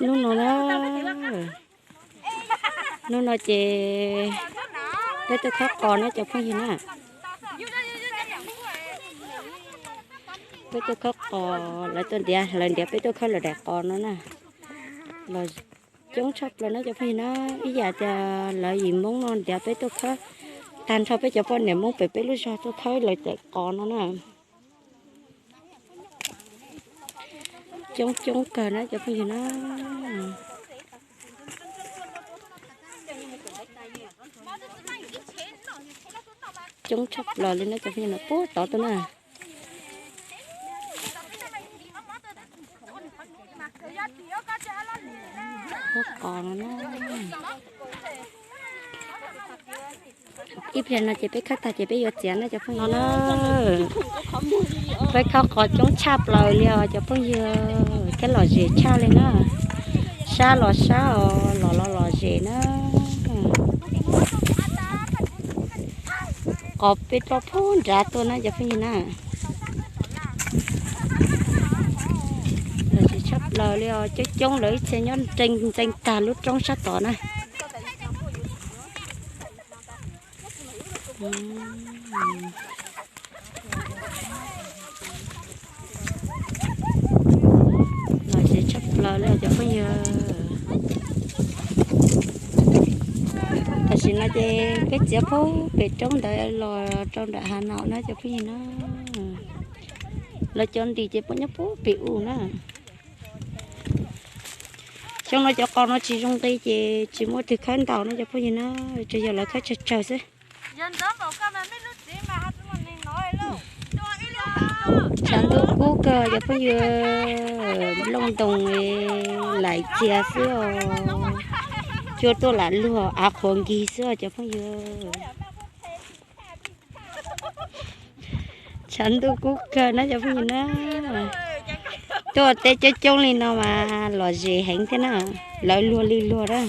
Hnub no na, hnub no ces peb tuaj khawb qos na cov phooj ywg na. Peb tuaj khawb qos, lawv tuaj ntiav, lawv ntiav peb tuaj khawb lawv daim qos no na. Los coob tshaj plaws na cov phooj ywg na, ib yam tias lawv yim Hmoob no ntiav peb tuaj khawb, tag nrho peb cov poj niam Hmoob pem peb lub zog tuaj khawb lawv daim qos no na. Coob coob kawg na cov phooj ywg na. Coob tshaj plaws li na cov phooj ywg na, puag tod tuaj na. Khawb qos no na. Ib pliag no ces peb khawb tag ces peb yuav txiav na cov phooj ywg na. Peb khawb qos coob tshaj plaws li os cov phooj ywg, thiab lom zem tshaj li na. Sab los sab os, los los lom zem na. Qos peb roj puag nrad tuaj na cov phooj ywg na. Lom zem tshaj plaws li os, coob coob lawv ib txhia nyob nrees ntxees tag lub roob sab tod na. Lom zem tshaj plaws li cov phooj ywg. Tam sim no ces peb txiav puag pem roob ntawd los rau nram hav no na cov phooj ywg na. Lawv cov ntim ces puas nyob puag pem u na. Xyoo no cov qos no tsis zoo nqi ces tsis muaj twg khawb ntau na cov phooj ywg na, tsuas yog lawv khawb tsawg tsawg xwb. Tshav ntuj kub kawg cov phooj ywg, nplooj ntoos laim txias xwb os. Cua tuaj lam luag av qhuav nkig xwb os cov phooj ywg. Tshav ntuj kub kawg na cov phooj ywg na. Tuaj teb coob coob li no mas lom zem heev thiab na, lawv luag li luag na.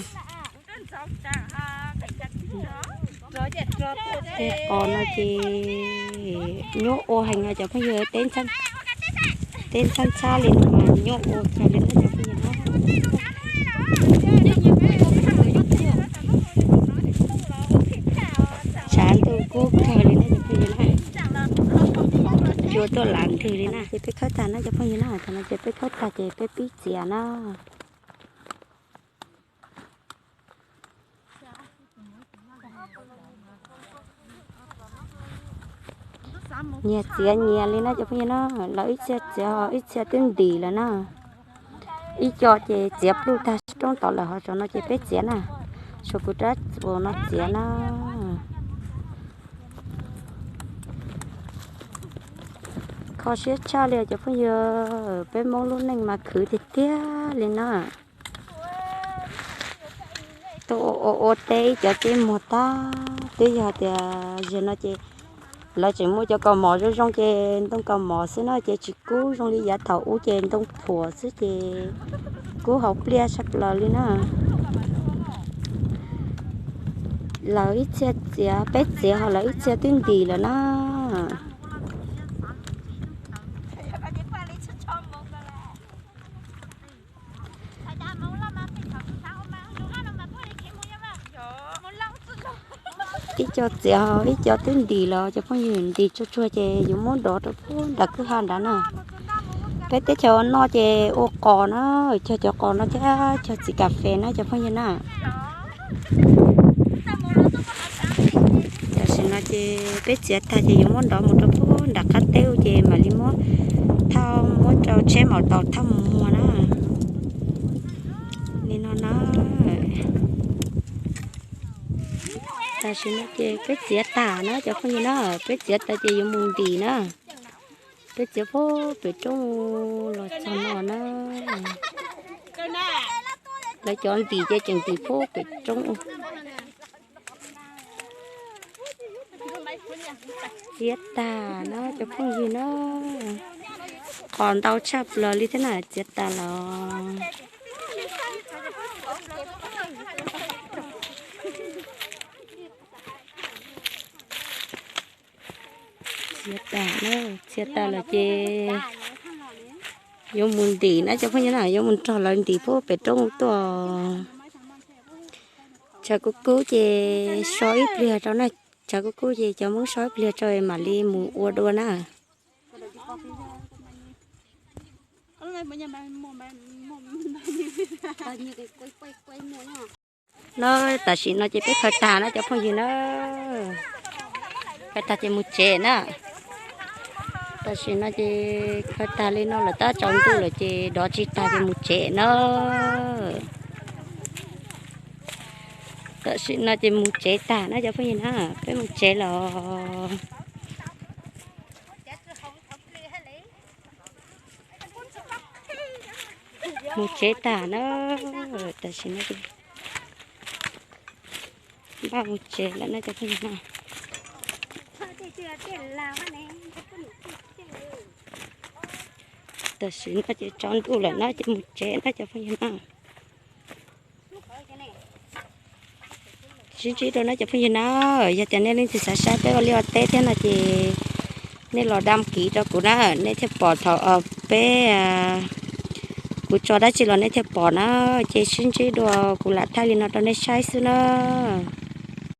Tej qos no ces nyuaj ua heev os cov phooj ywg, teb ntxhab ntxhab li no mas nyuaj ua kawg li na cov phooj ywg na. Tshav ntuj kub kawg li na cov phooj ywg na. Cua tuaj lam ntwg li na. Ces peb khawb tag na cov phooj ywg na, thaum no ces peb khawb tag ces peb pib txiav na. Nyias txiav nyias li na cov phooj ywg na, lawv ib txhia txiav ho ib txhia twb ntim lawm na. Ib co ces txiav pluj tag roob tod lawm ho zaum no ces peb txiav na, tshuav kuv rab txuas no txiav na. Kho siab tshaj li cov phooj ywg, peb Hmoob lub neej mas khwv tiag tiag li na. Tuaj ua ua teb cov teb muag tag, twb yog tias zaum no ces lawv tseem muaj cov kaus mom zoo zoo ces ntoo kaus mom xwb no ces tsis kub zoo li yav thaum ub ces ntoo phuam xwb ces kub hauv pliaj sab plaws li na. Lawv ib txhia txiav, peb txiav ho lawv ib txhia twb ntim lawm na. Ib co txiav ho ib co twb ntim los cov phooj ywg, ntim tsuag tsuag ces yuav muab dov rau puag nram kwj ha nrad na. Peb teb chaws no ces ua qos na, cog cov qos no thiab cog txiv kas fes na cov phooj ywg na. Tam sim no ces peb txiav tag ces yuav muab dov mus rau puag nram qab teb ces mam li muab thauj, muab rau tsheb maus taus thauj mus muag na. Li no na. Tam sim no ces peb txiav tag na cov phooj ywg na, peb txiav tag ces yuav mus ntim na. Peb txiav puag pem roob los txog no na. Lawv cov ntim ces tseem ntim puag pem roob. Txiav tag na cov phooj ywg na, qos ntau tshaj plaws li thiab na, txiav tag los. Txiav tag na, txiav tag lawm ces Yuav mus ntim na cov phooj ywg na, yuav mus nrog lawv ntim puag pem roob tuaj. Tshav kub kub ces so ib pliag rau na, tshav kub kub ces cov Hmoob so ib pliag rau mam li mus ua dua na. No tam sim no ces peb khaws tag na cov phooj ywg na, khaws tag ces mus tsev na. Tam sim no ces khaws tag li no lawm tab tsaus ntuj lawm ces dov tsis tag ces mus tsev na. Tam sim no ces mus tsev tag na cov phooj ywg na, peb mus tsev los. Mus tsev tag na, tam sim no ces npaj mus tsev lawm na cov phooj ywg na. Tam sim no ces tsaus ntuj lawm na ces mus tsev na cov phooj ywg na. Sib ntsib dua na cov phooj ywg na, yog tias nej leej twg xav saib peb ua liaj ua teb thiab no ces nej los dam kiv rau kuv na, nej thiaj pom thaum peb, kuv tso dab tsi los nej thiaj pom na. Ces sib ntsib dua, kuv lam thaij li no rau nej saib xwb na.